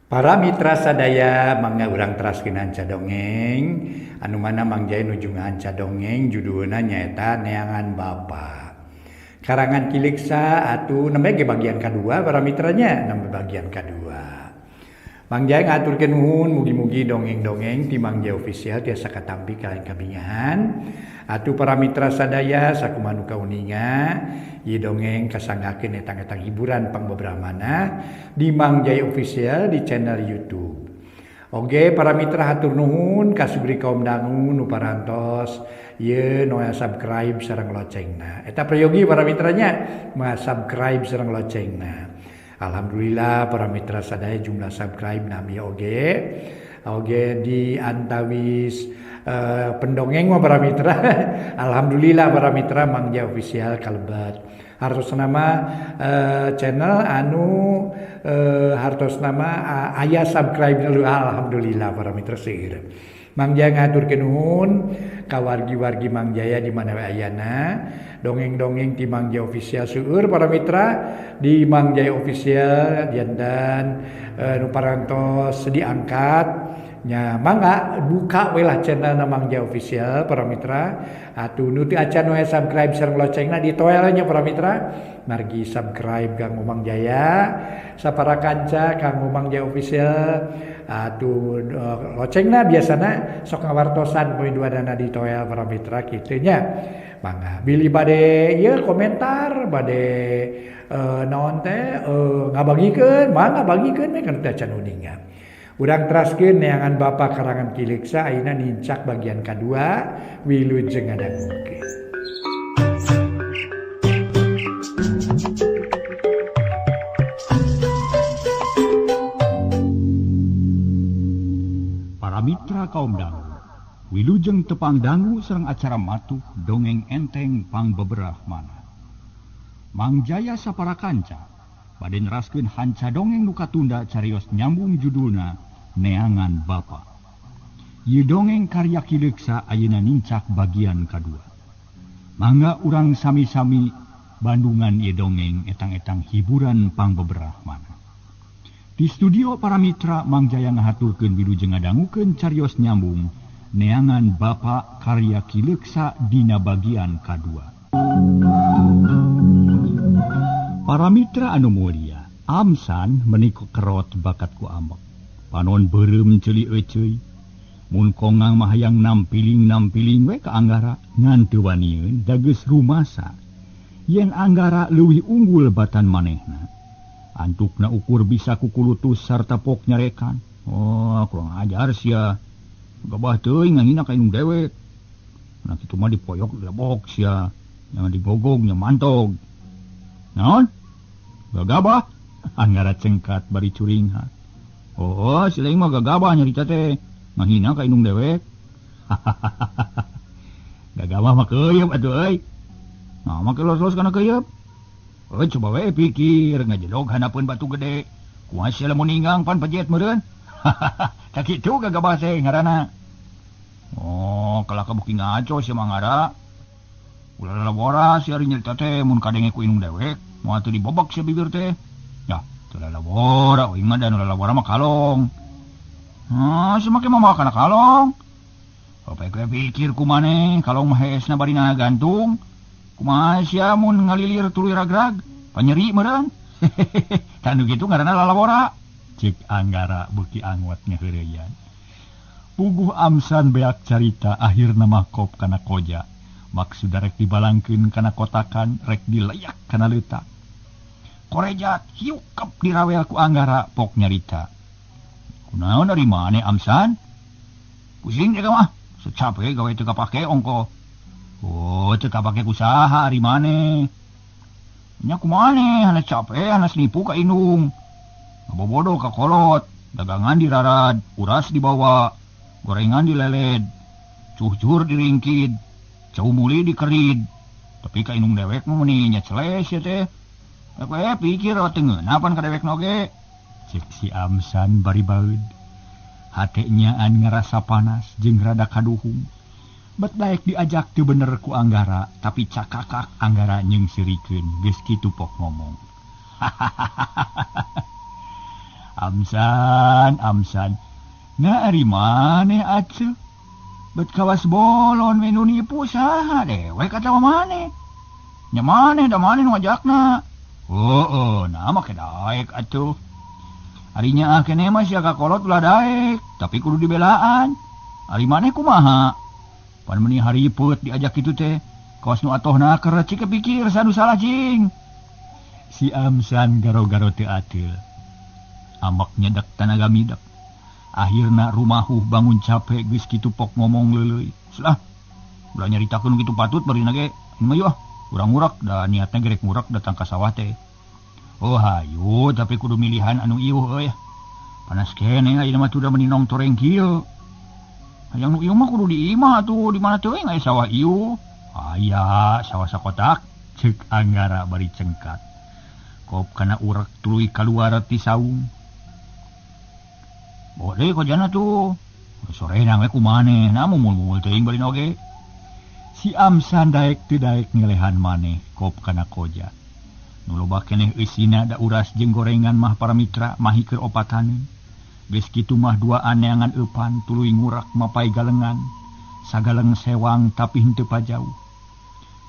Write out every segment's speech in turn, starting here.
Para mitra sadaya mangga urang teraskeun hanca dongeng anu mana Mang Jaya nuju ngahanca dongeng judulna nyaeta Neangan Bapa. Karangan Ki Leuksa atuh nembe ge bagian kadua para mitranya nembe bagian kadua. Mang Jaya ngaturkeun nuhun mugi-mugi dongeng-dongeng ti Mang Jaya Official tiasa katampi kalayan kabingahan. Atuh para mitra sadaya sakumaha nu kauninga ieu dongeng kasanggakeun etang-etang hiburan pangbeberah di Mang Jaya Official di channel YouTube. Oge para mitra hatur nuhun kasubri kaum dangu nu parantos ieu nu subscribe sareng locengna. Eta prayogi para mitranya ma subscribe sareng locengna. Alhamdulillah para mitra sadaya jumlah subscribe nami oge oge di antawis pendongeng mah para mitra. Alhamdulillah para mitra Mang Jaya Official kalebet hartos nama channel anu hartos nama aya subscribe dulu. Alhamdulillah para mitra seueur. Mang Jaya ngaturkeun nuhun ka wargi-wargi Mang Jaya di mana we ayana. Dongeng-dongeng ti Mang Jaya Official seueur para mitra di Mang Jaya Official jantan nu parantos diangkat nya mangga buka we lah channel na Mang Jaya Official para mitra. Atuh nu teu acan we subscribe sareng locengna ditoel nya para mitra, margi subscribe kanggo Mang Jaya sapara kanca kanggo Mang Jaya Official. Atuh locengna biasana sok ngawartosan poin dua dana ditoel para mitra kitu nya. Mangga bilih bade ieu komentar bade naon teh ngabagikeun mangga bagikeun we kan teu acan uninga. Urang teraskeun Neangan Bapa karangan Ki Leuksa ayeuna nincak bagian kadua wilujeng ngadangukeun. Para mitra kaum dangu, wilujeng tepang dangu sareng acara matuh dongeng enteng pangbeberah mana. Mang Jaya sapara kanca bade neraskeun hanca dongeng nu katunda carios nyambung judulna Neangan Bapa. Ieu dongeng karya Ki Leuksa ayeuna nincak bagian kadua. Mangga urang sami-sami bandungan ieu dongeng etang-etang hiburan pangbeberah mana. Di studio para mitra Mang Jaya ngahaturkeun wilujeng ngadangukeun carios nyambung Neangan Bapa karya Ki Leuksa dina bagian kadua. Para mitra anu mulia, Amsan menika kerot bakat ku ambek. Panon beureum ceuli euceuy. Mun kongang mah hayang nampiling-nampiling we ka Anggara ngan teu wanieun da geus rumasa. Yen Anggara leuwih unggul batan manehna. Antukna ukur bisa kukulutus sarta pok nyarekan. Oh, kurang ajar sia. Gabah teuing ngahina ka indung dewek. Nah kitu mah dipoyok dilebok sia. Jangan digogog nya mantog. Naon? Gagabah? Anggara cengkat bari curingha. Oh, si lain mah gagabah nyarita teh. Ngahina ka indung dewek. Gagabah mah keuyeup atuh euy. Nah, mah los-los kana keuyeup. Euy, coba we pikir ngajedog handapeun batu gede. Kumaha sia lamun ninggang pan pejet meureun. Tak kitu gagabah teh ngaranna. Oh, kalah kabuki ngaco sia mah Anggara. Ulah lalabora sia ari nyarita teh mun kadenge ku indung dewek. Moal teu dibobok sia bibir teh. Ya, teu lalabora euy mah da nu lalabora mah kalong. Ah, sia make mah kana kalong. Apa kowe pikir ku maneh kalong mah heesna bari gantung. Kumaha sia mun ngalilir tuluy ragrag, panyeri meureun. Tah nu kitu ngaranna lalabora. Cek Anggara beuki angot ngaheureyan. Puguh Amsan beak carita akhirna mah kop kana koja. Maksud rek dibalangkeun kana kotakan, rek dileyak kana leutak. Korejat hiukep dirawel ku Anggara pok nyarita. Kunaon ari maneh Amsan? Pusing teh mah, secape gawe teu kapake ongko. Oh, teu kapake kusaha ari maneh. Nya kumaneh hanas cape hanas nipu ka indung. Ngabobodo ka kolot, dagangan dirarad, uras dibawa, gorengan dileled, cuhcur diringkid. Cau muli dikerid, tapi ka indung dewek mah meuni nya celes ya teh. Aku pikir teu ngeunah pan ka dewek oge. Cek si Amsan bari baeud. Hate nyaan ngarasa panas jeung rada kaduhung. Bet daek diajak teu bener ku Anggara, tapi cakakak Anggara nyeungseurikeun geus kitu pok ngomong. Amsan, Amsan. Na ari maneh atuh? Bet kawas bolon we nu nipu saha dewek atawa maneh? Nya maneh da maneh nu ngajakna. Heueuh, nah make daek atuh. Ari nyaah keneh mah sia kakolot ulah daek, tapi kudu dibelaan. Ari maneh kumaha? Pan meuni haripeuet diajak kitu teh. Kawas nu atohna keur cik pikir sanu salah cing. Si Amsan garo-garo teu ateul. Ambak nyedak tanaga midak. Akhirna rumahuh bangun capek geus kitu pok ngomong leuleuy. Lah, ulah nyaritakeun kitu patut barina ge. Mah yeuh ah, urang ngurak da niatna gerek ngurak datang ka sawah teh. Oh hayu, tapi kudu milihan anu iuh euy. Panas keneh ayeuna mah tuh da meuni nongtoreng kieu. Hayang nu iuh mah kudu di imah atuh, di mana teuing aya sawah iuh. Aya sawah sakotak ceuk Anggara bari cengkat. Kop kana urek tuluy kaluar ti saung. Boleh kojana tuh. Sore nang we kumaneh, na mumul-mumul teuing bari oge. Si Amsan daek teu daek ngelehan maneh kop kana koja. Nu loba keneh eusina da uras jeung gorengan mah para mitra mahi keur opataneun. Geus kitu mah duaan neangan eupan tuluy ngurak mapai galengan. Sagaleng sewang tapi henteu pajauh.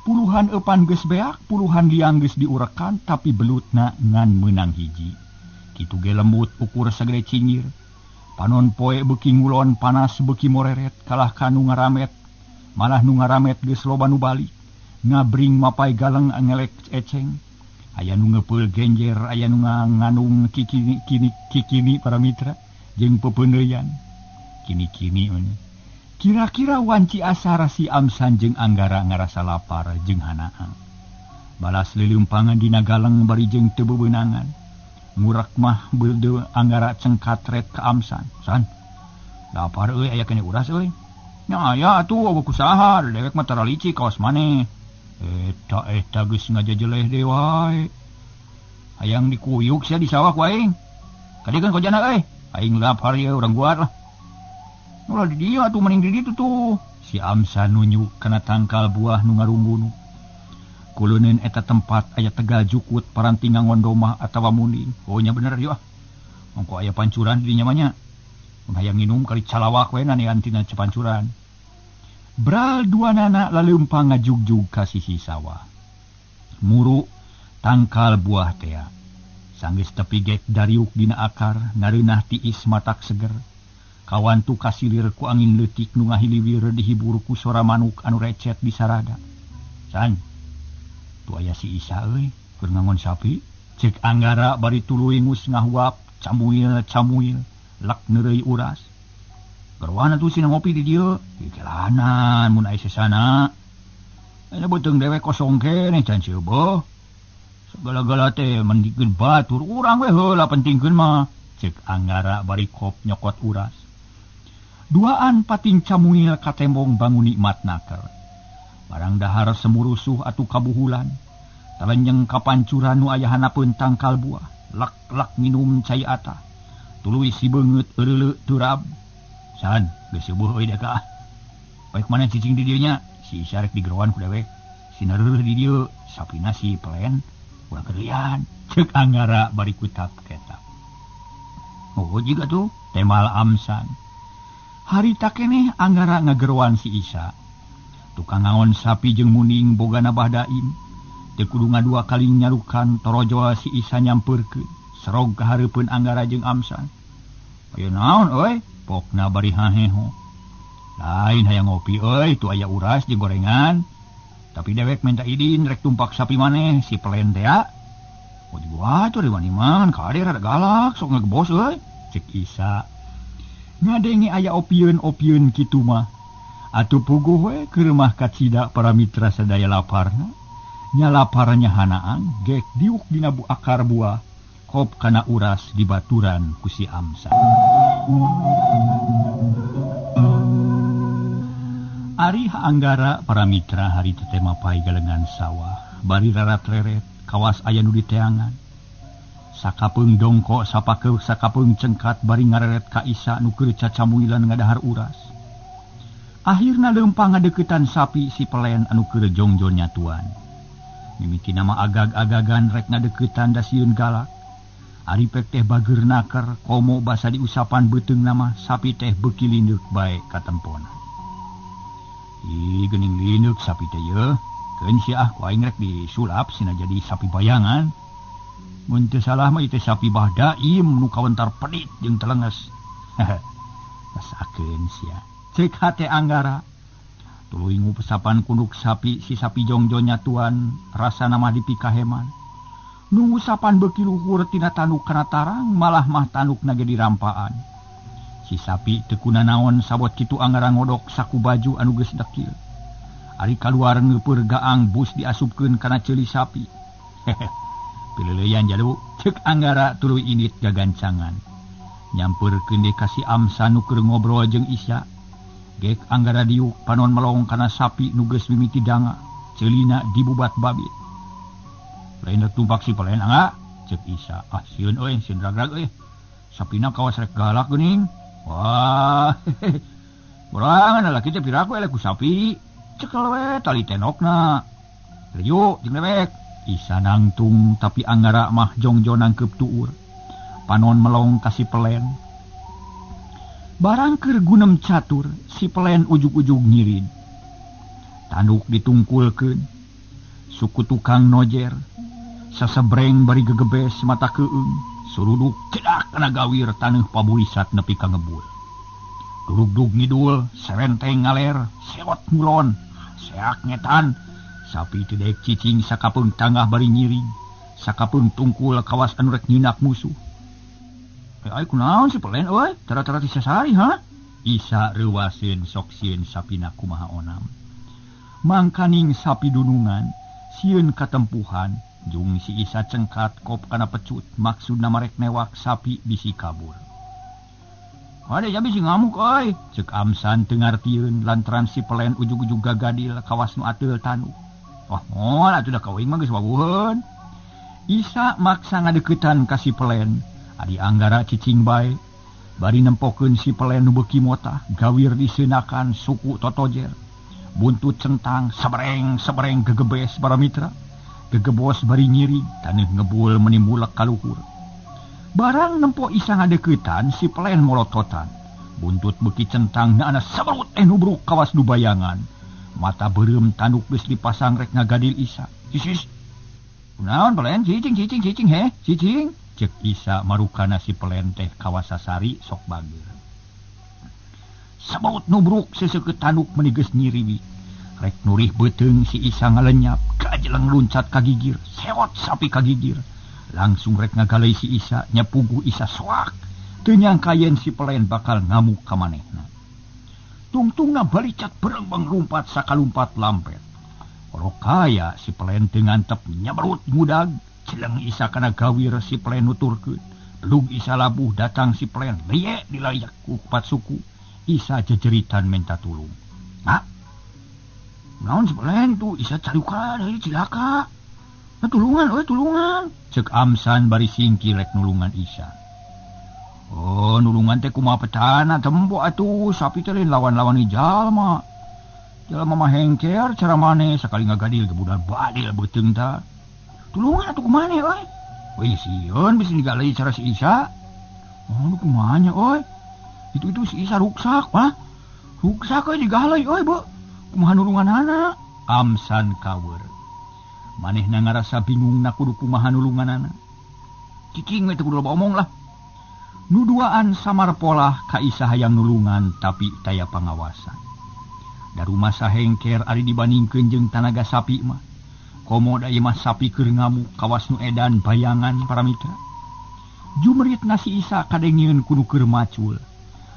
Puluhan eupan geus beak, puluhan liang geus diurekan tapi belutna ngan meunang hiji. Kitu ge lembut ukur sagede cingir. Panon poe beuki ngulon panas beuki moreret kalah ka nu ngaramet. Malah nu ngaramet geus loba nu balik. Ngabring mapai galeng ngelek eceng. Aya nu ngepeul genjer, aya nu nganung kikini kini kikini para mitra jeung pepeuneuyan. Kini-kini we. Kira-kira wanci asara si Amsan jeung Anggara ngarasa lapar jeung hanaan. Balas leuleumpangan dina galeng bari jeung teu bebeunangan. Ngurak mah beudeung Anggara cengkatret ka Amsan. San, lapar euy aya keneh uras euy. Nya aya atuh eueuh kusaha, dewek mah tara licik kawas maneh. Eta eta geus ngajejeleh deui wae. Hayang dikuyuk sia di sawah ku aing. Kadiekeun kojana euy. Aing lapar ieu urang guar lah. Ulah di dieu atuh mending di ditu tuh. Si Amsan nunjuk kana tangkal buah nu ngarunggunuk. Kuleuneun eta tempat aya tegal jukut paranti ngangondomah atawa munding. Oh nya bener ieu ah. Ongko aya pancuran di dinya mah nya. Mun hayang nginum kali calawak we nanean tina pancuran. Bral duanana laleumpang ngajugjug ka sisi sawah. Muru tangkal buah tea. Sanggeus tepi gek dariuk dina akar ngareunah tiis matak seger. Kawantu kasilir ku angin leutik nu ngahiliwir dihibur ku sora manuk anu recet di sarada. San, tu aya si Isa euy keur ngangon sapi. Ceuk Anggara bari tuluy ngus ngahuap camuil-camuil lak neureuy uras. Garwana tuh sina ngopi di dieu, di jalanan mun aya sesana. Aya beuteung dewek kosong keneh can ceubeuh. Segala-gala teh mendikeun batur urang we heula pentingkeun mah. Ceuk Anggara bari kop nyokot uras. Duaan pating camuil katembong bangun nikmat naker. Barang dahar semurusuh atuh kabuhulan. Talenjeng kapancuran nu aya hanapeun tangkal buah. Lak-lak minum cai atah. Tuluy si beungeut eureuleu turab. San, geus subuh euy da ka. Baik mana cicing di dieu nya? Si Isa rek digeroan ku dewek. Sinareuh di dieu, sapina si pelen urang keulian. Ceuk Anggara bari kutap ketap. Oh jiga tuh temal Amsan. Harita keneh Anggara ngageroan si Isa. Tukang ngangon sapi jeung muning bogana Bah Daim. Teu kudu ngadua kali nyarukan torojol si Isa nyampeurkeun. Serog ka hareupeun Anggara jeung Amsan. Aya naon euy? Pokna bari haheho. Lain hayang ngopi euy, tu aya uras jeung gorengan. Tapi dewek minta idin rek tumpak sapi maneh si pelen teh. Oh dibuat tuh di mana kade rada galak sok ngegebos euy. Cek Isa. Ngadenge aya opieun-opieun kitu mah. Atuh puguh we keur mah kacida para mitra sadaya laparna. Nya laparnya hanaan gek diuk dina akar buah kop kana uras di baturan ku si Amsan. Ari Anggara para mitra hari teh mapai galengan sawah bari rarat-reret kawas aya nu diteangan. Sakapeung dongkok sapakeuh sakapeung cengkat bari ngareret ka Isa nu keur cacamuilan ngadahar uras. Akhirna leumpang ngadeukeutan sapi si pelen anu keur jongjon nyatuan. Mimiti nama agag-agagan rek ngadeuketan da sieun galak. Ari pek teh bageur naker komo basa diusapan beuteung nama sapi teh beuki lindeuk bae katempona. Ih geuning lindeuk sapi teh yeuh. Keun sia ah ku aing rek disulap sina jadi sapi bayangan. Mun teu salah mah ieu teh sapi bahdaim nu kawentar pedit jeung telenges. Rasakeun sia. Ceuk hate Anggara. Tuluy ngupesapan kunduk sapi si sapi jongjon nyatuan rasana mah dipikaheman. Nu ngusapan beuki luhur tina tanduk kana tarang malah mah tandukna ge dirampaan. Si sapi teu kunanaon sabot kitu Anggara ngodok saku baju anu geus dekil. Ari kaluar ngeupeur gaang bus diasupkeun kana ceuli sapi. Pileuleyan jalu ceuk Anggara tuluy indit gagancangan. Nyampeurkeun deui ka si Amsa nu keur ngobrol jeung Isya. Gek Anggara diuk panon melong kana sapi nu geus mimiti danga, ceulina dibubat babit. Lain rek tumpak si pelen Angga, ceuk Isa. Ah sieun euy, sieun ragrag euy. Sapina kawas rek galak geuning. Wah. Borangan lalaki teh piraku eleh ku sapi. Cekel we tali tenokna. Riuk jeung dewek. Isa nangtung tapi Anggara mah jongjon nangkeup tuur. Panon melong ka si pelen. Barang keur gunem catur, si pelen ujug-ujug nyirid. Tanduk ditungkulkeun. Suku tukang nojer. Sasebreng bari gegebes mata keung. Suruduk cedak kana gawir taneuh paburisat nepi ka ngebul. Durugdug ngidul, serenteng ngaler, sewot ngulon, seak ngetan. Sapi teu daek cicing sakapeung tangah bari nyirig. Sakapeung tungkul kawas anu rek nyinak musuh. Ai kunaon si pelen euy, tara-tara ti sasari ha? Isa reuwaseun sok sieun sapina kumaha onam. Mangkaning sapi dunungan, sieun katempuhan, jung si Isa cengkat kop kana pecut, maksudna marek newak sapi bisi kabur. Hade jadi si ngamuk euy, ceuk Amsan teu ngartieun lantaran si pelen ujug-ujug gagadil kawas nu ateul tanu. Wah, moal atuh da kawing mah geus wawuheun. Isa maksa ngadeuketan ka si pelen. Adi Anggara cicing bae bari nempokeun si pelen nu beuki motah gawir diseunakan suku totojer buntut centang sebreng-sebreng gegebes para mitra gegebos bari nyirig taneuh ngebul menimbulek ka luhur. Barang nempo Isa ngadeuketan si pelen molototan buntut beuki centang naana saberut nubruk kawas nu bayangan mata beureum tanduk geus dipasang rek ngagadil Isa. Isis kunaon pelen cicing cicing cicing heh cicing. Cek Isa marukana si pelen teh kawasasari sok bageur. Sabaut nubruk seseukeut tanduk meni geus nyiriwi. Rek nurih beuteung si Isa ngalenyap, kajeleng luncat ka gigir, sewot sapi ka gigir. Langsung rek ngagaleuy si Isa, nyapuguh Isa soak. Teu nyangka yen si pelen bakal ngamuk ka manehna. Tungtungna balicat berengbeng lumpat sakalumpat lampet. Rokaya si pelen teu ngantep nyaberut ngudag. Celeng Isa kana gawir si pelen nuturkeun. Belug Isa labuh datang si pelen liye dilayak ku kupat suku. Isa jejeritan minta tulung. Hah? Naon si pelen tu Isa carukan euy cilaka. Nah, tulungan euy tulungan. Ceuk Amsan bari singkir rek nulungan Isa. Oh, nulungan teh kumaha petana tempo atuh sapi teh lain lawan-lawan jalma. Jalma mah hengker cara maneh sakali ngagadil gebudal badil beuteung tah. Tulungan atuh kumaha euy? Wih sieun bisa digalai cara si Isa. Oh, nu kumaha nya euy? Itu si Isa ruksak, wah. Ruksak euy digalai euy, Bu. Kumaha nulunganana? Amsan kawer. Manehna ngarasa bingung na kudu kumaha nulunganana. Cicing we teu kudu loba omong lah. Nu duaan samar polah ka Isa hayang nulungan tapi taya pangawasan. Darumasa hengker ari dibandingkeun jeung tanaga sapi mah. Komo da ieu mah sapi keur ngamuk kawas nu edan bayangan para mitra. Jumrit nasi Isa kadengieun kudu keur macul.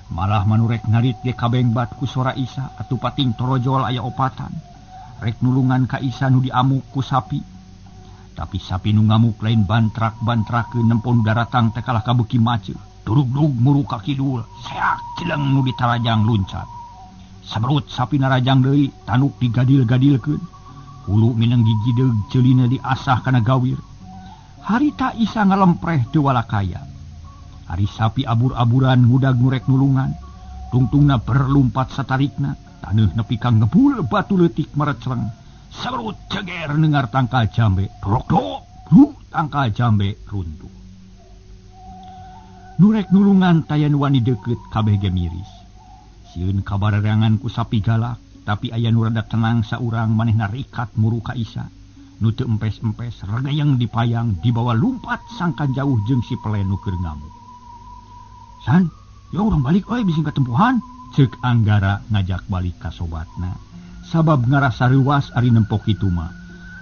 Malah manurek ngarit ge kabengbat ku sora Isa atuh pating torojol aya opatan. Rek nulungan ka Isa nu diamuk ku sapi. Tapi sapi nu ngamuk lain bantrak-bantrakeun nempon daratang teh kalah kabeuki maceu. Durugdug muru ka kidul, seak cileng nu ditarajang luncat. Saberut sapi narajang deui, tanduk digadil-gadilkeun. Hulu mineng gigideug ceulina diasah kana gawir. Harita Isa ngalempreh teu walakaya. Ari sapi abur-aburan ngudag ngurek nulungan. Tungtungna berlumpat satarikna, taneuh nepi ka ngebul batu leutik marecreng. Saberut ceger nengar tangkal jambe, rokdok, tangkal jambe runtuh. Nu rek nulungan taya nu wani deukeut kabeh ge miris. Sieun kabarerangan ku sapi galak, tapi aya nu rada tenang saurang manehna rikat muru ka Isa. Nu teu empes-empes regayang dipayang dibawa lumpat sangkan jauh jeung si pelen nu keur ngamuk. "San, yo urang balik euy bisi katempuhan." Ceuk Anggara ngajak balik ka sobatna. Sabab ngarasa reuas ari nempo kitu mah.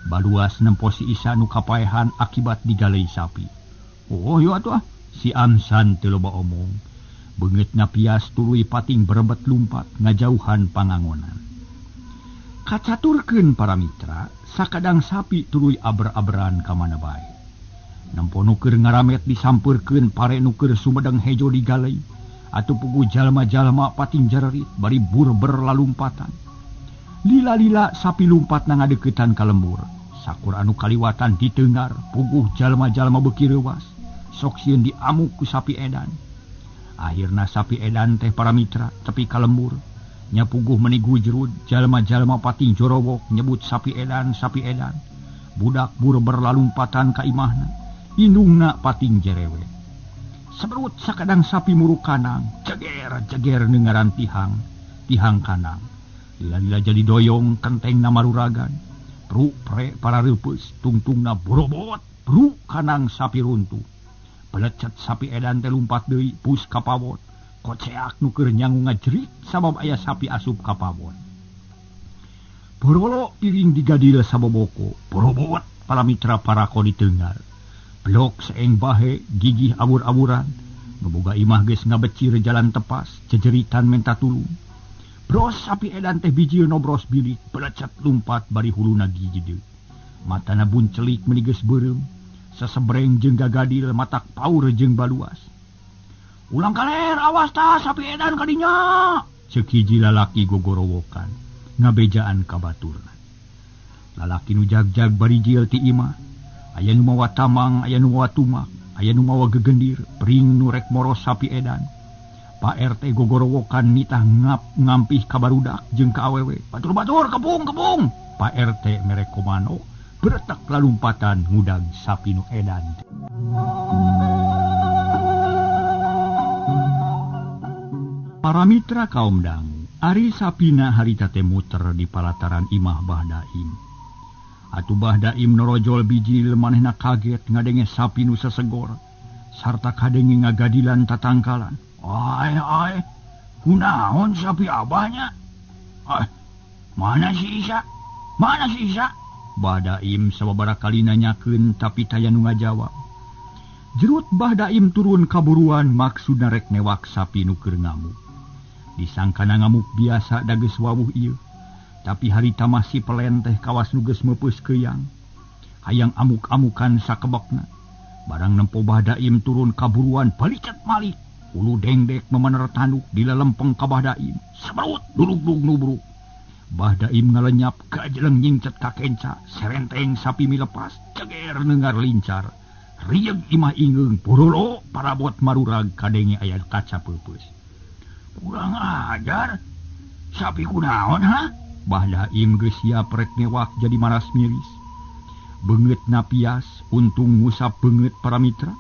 Baluas nempo si Isa nu kapaehan akibat digalei sapi. "Oh, yo atuh ah." Si Amsan teu loba omong. Beungeutna pias tuluy pating berebet lumpat ngajauhan pangangonan. Kacaturkeun para mitra, sakadang sapi tuluy aber-aberan ka mana bae. Nempo nu keur ngaramet disampeurkeun pare nu keur sumedeng hejo digalei, atuh pugu jalma-jalma pating jarerit bari burber lalumpatan. Lila-lila sapi lumpat na ngadeuketan ka lembur. Sakur anu kaliwatan ditengar, puguh jalma-jalma beuki reuas. Sok sieun diamuk ku sapi edan. Akhirna sapi edan teh para mitra tepi ka lembur. Nya puguh meni gujrud, jalma-jalma pating jorowok nyebut sapi edan, sapi edan. Budak burber lalumpatan ka imahna, indungna pating jerewe. Seberut sakadang sapi muruk kanang, jeger-jeger nengaran tihang, tihang kanang. Lila-lila jadi doyong, kentengna maruragan. Pruk pre para reupeus, tungtungna borobot, pruk kanang sapi runtuh. Pelecet sapi edan teh lumpat deui pus ka pawon. Koceak nu keur nyangu ngajerit sabab aya sapi asup ka pawon. Borolo piring digadil saboboko, borobot para mitra parako ditengar. Blok seeng bahe gigih abur-aburan, nu boga imah geus ngabecir jalan tepas, jejeritan menta tulung. Bros sapi edan teh bijil nobros bilik, pelecet lumpat bari huluna gigih. Matana buncelik meuni geus beureum. Sasebreng jeung gagadil matak paur jeung baluas. "Ulang kaler awas tah sapi edan kadinya." Ceuk hiji lalaki gogorowokan ngabejaan ka baturna. Lalaki nu jagjag barijil ti imah, aya nu mawa tamang, aya nu mawa tumak, aya nu mawa gegendir, pring nu rek moros sapi edan. Pak RT gogorowokan nitah ngap ngampih ka barudak jeung ka awewe. "Batur-batur kepung-kepung." Pak RT mere komando beretak lalumpatan ngudag sapi nu edan. Para mitra kaum dangu, ari sapina harita teh muter di palataran imah Bah Daim. Atuh Bah Daim norojol bijil manehna kaget ngadenge sapi nu sesegor sarta kadenge ngagadilan tatangkalan. "Ai ai, kunaon sapi abahnya? Ai, mana si Isa? Mana si Isa?" Bah Daim sababaraha kali nanyakeun tapi taya nu ngajawab. Jerut Bah Daim turun kaburuan maksudna rek newak sapi nu keur ngamuk. Disangkana ngamuk biasa da geus wawuh ieu. Tapi harita mah si pelen teh kawas nu geus meupeus keuyang. Hayang amuk-amukan sakebekna. Barang nempo Bah Daim turun kaburuan balicet malik. Ulu dengdek memener tanduk dilalempeng ka Bah Daim. Seberut durug-durug nubruk. Bah Daim ngalenyap kajeleng nyingcet ka kenca, serenteng sapi milepas, ceger nengar lincar. Rieg imah ingeung borolo parabot marurag kadenge aya kaca peupeus. "Kurang ajar. Sapi kunaon ha?" Bah Daim geus siap rek ngewak jadi maras miris. Beungeutna pias, untung ngusap beungeut para mitra.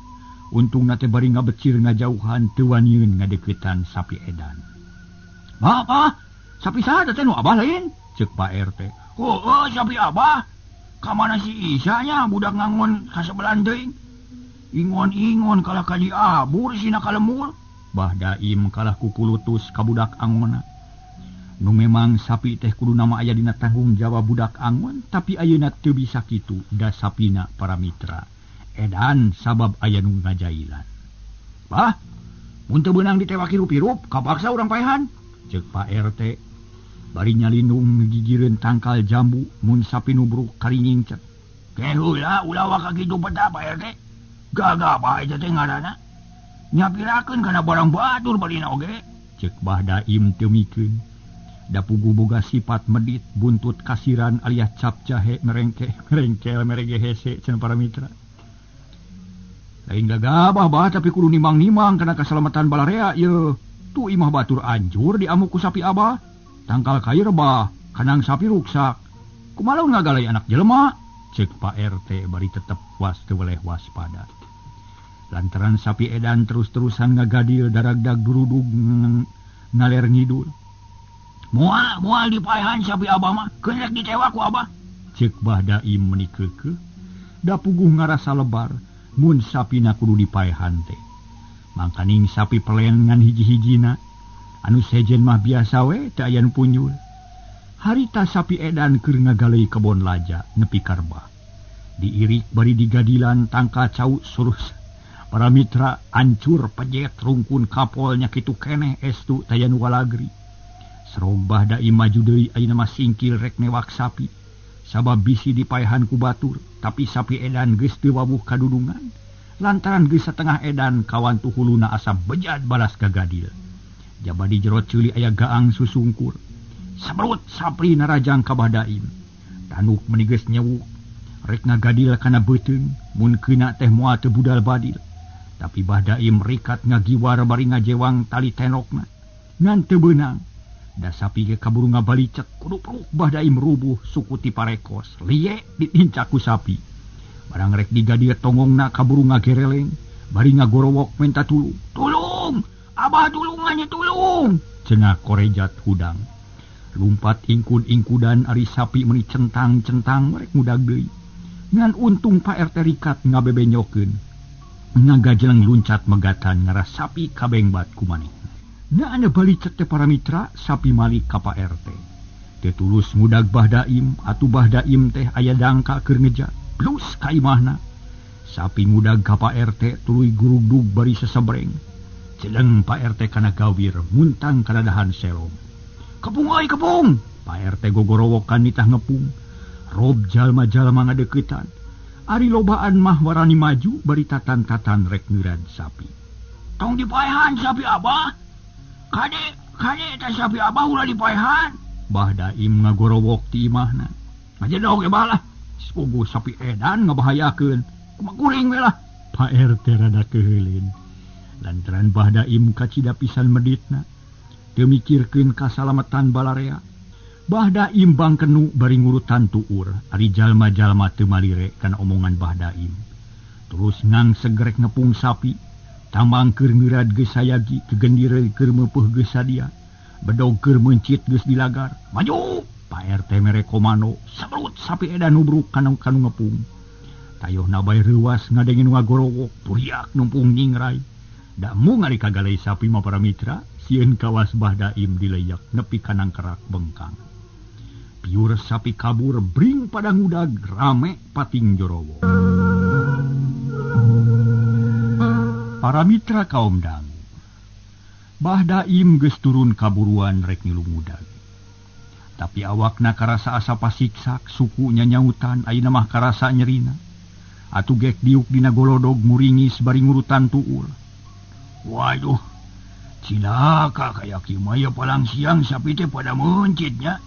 Untungna teh bari ngabecir ngajauhan teu wanieun ngadeuketan sapi edan. "Bapak, sapi saha teh nu abah lain?" Ceuk Pak RT. "Oh, sapi abah. Ka mana si Isa nya budak ngangon kasebelan teuing. Ingon-ingon kalah ka diabur sina ka lemur." Bah Daim kalah kukulutus ka budak angonna. Nu memang sapi teh kudu nama aya dina tanggung jawab budak angon, tapi ayeuna teu bisa kitu da sapina para mitra. Edan sabab aya nu ngajailan. "Bah, mun teu beunang ditewak hirup-hirup, kapaksa urang paehan." Ceuk Pak RT. Bari nyalindung gigireun tangkal jambu mun sapi nubruk kari nyingcet. "Ke heula ulah waka kitu peta Pak RT. Gagah bae teh ngaranna. Nyapirakeun kana barang batur balina oge." Ceuk Bah Daim teu mikeun. Da puguh boga sifat medit buntut kasiran alias cap jahe merengke merengkel merege hese cenah para mitra. Lain gagabah bah tapi kudu nimang-nimang kana kasalamatan balarea ieu. Tu imah batur anjur diamuk ku sapi abah. Tangkal kayu rebah, kanang sapi ruksak. Kumaha ngagalai anak jelema? Ceuk Pak RT bari tetep was teu weleh waspada. Lantaran sapi edan terus-terusan ngagadil daragdag durudug ngaler ngidul. Moal moal dipaehan sapi abah mah, keun rek ditewak ku abah. Ceuk Bah Daim meuni keukeuh, da puguh ngarasa lebar mun sapina kudu dipaehan teh. Mangkaning sapi pelen ngan hiji-hijina, anu sejen mah biasa we teu aya nu punyul. Harita sapi edan keur ngagaleuy kebon laja nepi ka rebah. Diirik bari digadilan tangka cau surus. Para mitra ancur pejet rungkun kapolnya kitu keneh estu taya nu walagri. Serong Bah Daim maju deui ayeuna mah singkil rek newak sapi. Sabab bisi dipaehan ku batur, tapi sapi edan geus teu wawuh kadudungan. Lantaran geus satengah edan kawantu huluna asa bejad balas gagadil. Jaba di jero ceuli aya gaang susungkur. Sabrut sapri narajang ka Bah Daim. Tanuk meuni geus nyewuk rek ngagadil kana beuteung, mun keuna teh moal teu budal badil. Tapi Bah Daim rikat ngagiwar bari ngajewang tali tenokna. Ngan teu beunang. Da sapi ge kaburu ngabalicek kudupruk Bah Daim rubuh suku ti parekos. Liye ditincak ku sapi. Barang rek digadir tongongna kaburu ngagereleng bari ngagorowok menta tulung. Tulung! Abah tulungannya tulung! Cenah korejat hudang. Lumpat ingkud-ingkudan ari sapi meuni centang-centang rek ngudag deui. Ngan untung Pak RT rikat ngabebenyokeun. Ngagajeleng luncat megatan ngaras sapi kabengbat ku manehna. Na anu balicek teh para mitra sapi malik ka Pak RT. Teu tulus ngudag Bah Daim, atuh Bah Daim teh aya dangka keur ngeja. Plus ka imahna. Sapi ngudag ka Pak RT tuluy gurugdug bari sesebreng. Celeng Pak RT kana gawir muntang kana dahan selom. Kepung euy kepung. Pak RT gogorowokan nitah ngepung. Rob jalma-jalma ngadeuketan. Ari lobaan mah warani maju bari tatan-tatan rek ngeureun sapi. Tong dipaehan sapi abah. Kade, kade eta sapi abah ulah dipaehan. Bah Daim ngagorowok ti imahna. Ngajedog ge bah lah. Puguh sapi edan ngabahayakeun. Kumaha kuring we lah. Pak RT rada keuheulin. Lantaran Bah Daim kacida pisan meditna. Teu mikirkeun kasalametan balarea. Bah Daim bangkenu bari ngurutan tuur. Ari jalma-jalma teu malire kana omongan Bah Daim. Terus ngangseg rek ngepung sapi. Tambang keur ngeurad geus sayagi, kegendire keur meupuh geus sadia. Bedog keur meuncit geus dilagar. Maju! Pak RT mere komando, sabrut sapi edan nubruk kana kanu ngepung. Tayohna bae reuwas ngadenge nu ngagorowok, turiak numpung nyingrai. Da mung ari kagalei sapi mah para mitra, sieun kawas Bah Daim dileyak nepi ka nangkerak bengkang. Piur sapi kabur bring pada ngudag rame pating jorowo. Para mitra kaum dangu, Bah Daim geus turun kaburuan rek ngilu ngudag. Tapi awakna karasa asa pasiksak, suku nyanyautan, ayeuna mah karasa nyerina. Atuh gek diuk dina golodog muringis bari ngurutan tuur. Waduh, cilaka kaya kieu mah ya palang siang sapi teh pada meuncitnya.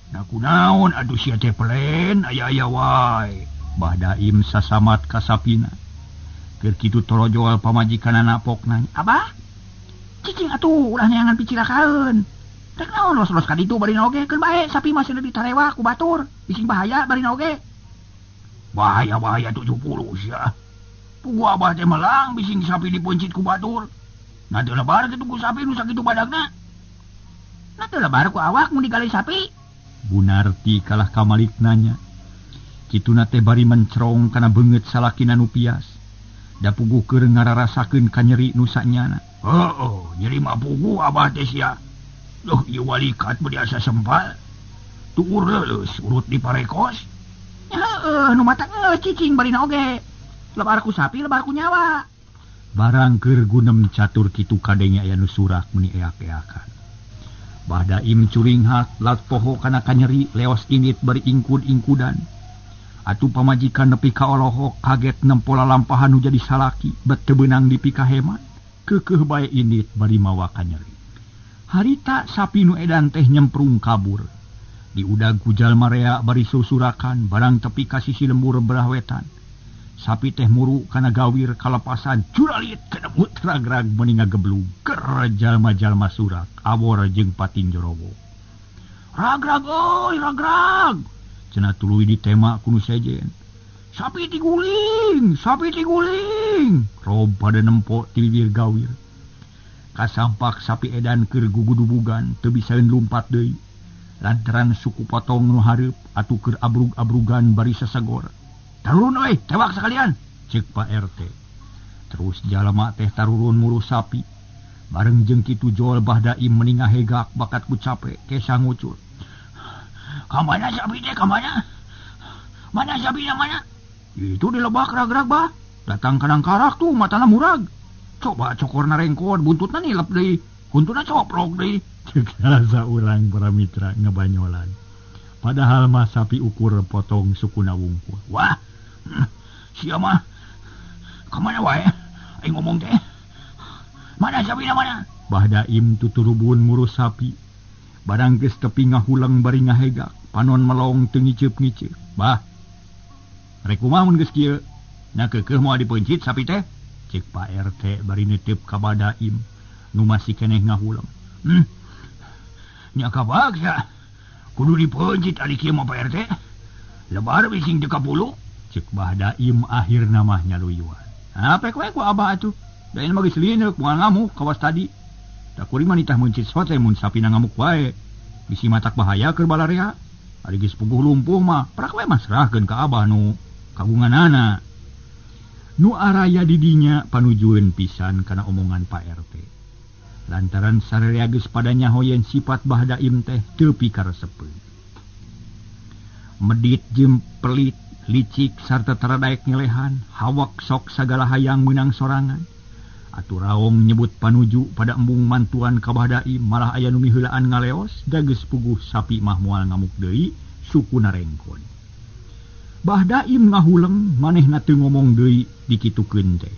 Nah kunaon atuh sia teh pelen aya-aya wae. Bah Daim sasamat ka sapina. Keur kitu torojol pamajikanana pokna. Abah, cicing atuh ulah neangan picilakaeun. Rek naon los-los ka ditu bari oge keun bae sapi mah cenah ditarewa ku batur, bising bahaya bari oge. Bahaya-bahaya 70 sia. Pugu abah teh melang bising sapi dipuncit ku batur. Nah teu lebar kitu ku sapi nu sakitu badagna. Nah teu lebar ku awak mun digalih sapi. Bunarti kalah ka nanya. Kituna teh bari mencerong kana beungeut salakina nu pias. Da puguh keur ngararasakeun ka nyeri nu sanyana. Heueuh, nyeri mah puguh abah teh sia. Duh, ieu walikat beuh asa sempal. Tuur leuleus urut di parekos. Heueuh, nu mata geus cicing barina oge. Lebar ku sapi, lebar ku nyawa. Barang keur gunem catur kitu kadenge aya nu surak meuni eak-eakan. Bah Daim curinghak lat poho kana kanyeri leos indit bari ingkud-ingkudan. Atuh pamajikan nepi ka olohok kaget nempo lalampahan nu jadi salaki bet teu beunang dipikahemat. Keukeuh bae indit bari mawa kanyeri. Harita sapi nu edan teh nyemprung kabur. Diudag ku jalma rea bari susurakan barang tepi ka sisi lembur belah wetan. Sapi teh muru kana gawir kalepasan curalit kana mutragrag meuni ngageblug keur jalma-jalma surak awor jeung pating jorowo. Ragrag euy ragrag cenah tuluy ditema ku nu sejen. Sapi tiguling, sapi tiguling. Kuring rob pada nempo ti bibir gawir. Kasampak sapi edan keur gugudubugan teu bisaeun lumpat deui. Lantaran suku potong nu hareup atuh keur abrug-abrugan bari sasagor. Tarurun euy, tewak sakalian, ceuk Pak RT. Terus jalma teh tarurun muru sapi. Bareng jeung kitu jol Bah Daim meni ngahegak bakat ku cape kesa ngucul. Ka mana sapi teh ka mana? Mana sapina mana? Itu di lebak rag-rag bah. Datang kadang karak tuh matana murag. Coba cokorna rengkon buntutna nilep deui. Huntuna coplok deui. Ceuk rasa urang para mitra ngebanyolan. Padahal mah sapi ukur potong sukuna wungkul. Wah, sia mah ka mana wae aing ngomong teh. Mana sapina mana? Bah Daim tuturubun muru sapi. Barang geus tepi ngahuleng bari ngahegak, panon melong teu ngiceup-ngiceup. Bah, rek kumaha mun geus kieu? Na keukeuh moal dipeuncit sapi teh? Ceuk Pak RT bari nitip ka Bah Daim nu masih keneh ngahuleng. Nya kabaksa kudu dipeuncit ari kieu mah Pak RT. Lebar bising teu kapulu. Ceuk Bah Daim akhirna mah nyaluyuan. Ah pek we ku abah atuh. Da ieu mah geus lineuk moal ngamuk kawas tadi. Da kuring mah nitah meuncit sote mun sapina ngamuk wae. Bisi matak bahaya keur balarea. Ari geus puguh lumpuh mah prak we mah serahkeun ka abah nu kagunganana. Nu araya di dinya panujueun pisan kana omongan Pak RT. Lantaran sararea geus pada nyaho yen sifat Bah Daim teh teu pikaresepeun. Medit jeung pelit, licik sarta taradaek ngelehan, hawak sok sagala hayang meunang sorangan. Atuh raong nyebut panuju pada embung mantuan ka Bah Daim malah aya nu miheulaan ngaleos da geus puguh sapi mah moal ngamuk deui sukuna rengkon. Bah Daim ngahuleng manehna teu ngomong deui dikitukeun teh.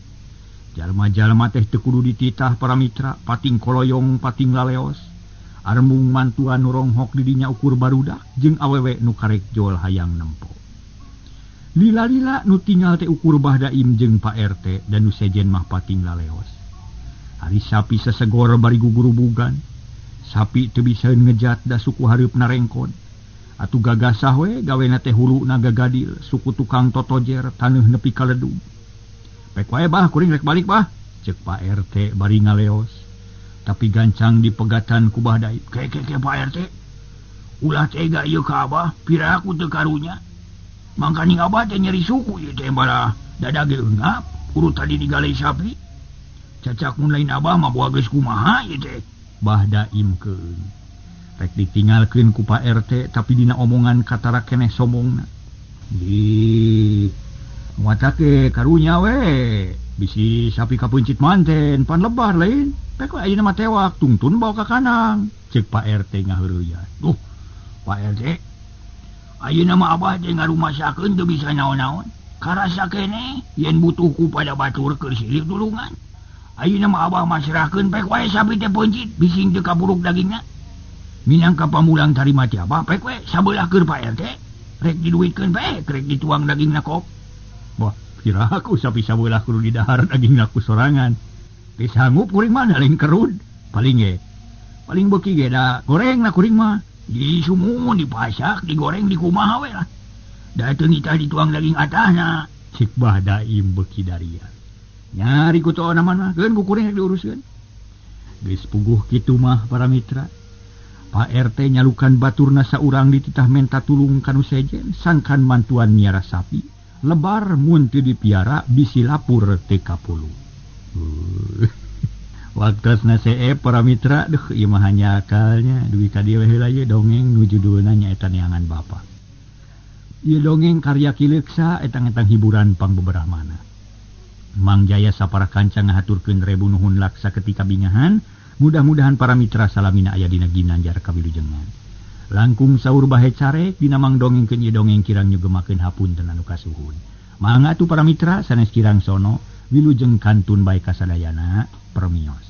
Jalma-jalma teh teu kudu dititah para mitra, pating koloyong pating laleos. Armung mantuan nu ronghok di dinya ukur barudak jeung awewe nu karek jol hayang nempo. Lila-lila nu tinggal teh ukur Bah Daim jeung Pak RT dan nu sejen mah pating laleos. Ari sapi sesegor bari gugurubugan. Sapi teu bisaeun ngejat da suku hareupna rengkon. Atuh gagasah we gawena teh huluna gagadil, suku tukang totojer taneuh nepi ka ledug. Pek wae bah kuring rek balik bah, ceuk Pak RT bari ngaleos. Tapi gancang dipegatan ku Bah Daim. Ke ke ke Pak RT. Ulah tega ieu ka abah, pira aku teu karunya. Mangkaning abah teh nyeri suku ieu teh bara dada ge eungap, urut tadi digalei sapi. Cacak mun lain abah mah boa geus kumaha ieu teh. Bah Daim keun. Rek ditinggalkeun ku Pak RT tapi dina omongan katara keneh sombongna. Di muatake karunya we bisi sapi kapeuncit manten pan lebar lain. Pek we ayeuna mah tewak tungtun bawa ka kanang. Ceuk Pak RT ngaheureuyaan. Duh, Pak RT ayeuna mah abah teh ngarumasakeun teu bisa naon-naon. Karasa keneh yen butuh ku pada batur keur silih tulungan. Ayeuna mah abah masrahkeun pek wae sapi teh peuncit bising teu kaburuk dagingna. Minangka pamulang tarima ti abah pek we sabelah keur Pak RT. Rek diduitkeun bae rek dituang dagingna kop. Wah, piraku sapi sabelah kudu didahar dagingna ku sorangan. Geus sanggup kuring mah lain kerud. Paling ge. Paling beuki ge da gorengna kuring mah. Di sumumun dipasak, digoreng dikumaha we lah. Da teu nitah dituang daging atahna. Cik Bah Daim beuki daria. Nyari ku toona mah keun ku kuring rek diuruskeun. Geus puguh kitu mah para mitra. Pak RT nyalukan baturna saurang dititah menta tulung kanu sejen sangkan mantuan miara sapi. Lebar mun teu dipiara bisi lapur teu kapulu. Waktosna seep para mitra duh ieu mah hanyakalnya dugi ka dieu we heula ieu dongeng nu judulna nyaeta Neangan Bapa. Ieu dongeng karya Ki Leuksa etang-etang hiburan pangbeberah mana. Mang Jaya sapara kanca ngahaturkeun rebu nuhun laksa ketika bingahan. Mudah-mudahan para mitra salamina aya dina ginanjar kawilujengan. Langkung saur bahe carek dina mang dongengkeun ieu dongeng kirang nyugemakeun hapunten anu kasuhun. Mangga atuh para mitra sanes kirang sono wilujeng kantun bae kasadayana permios.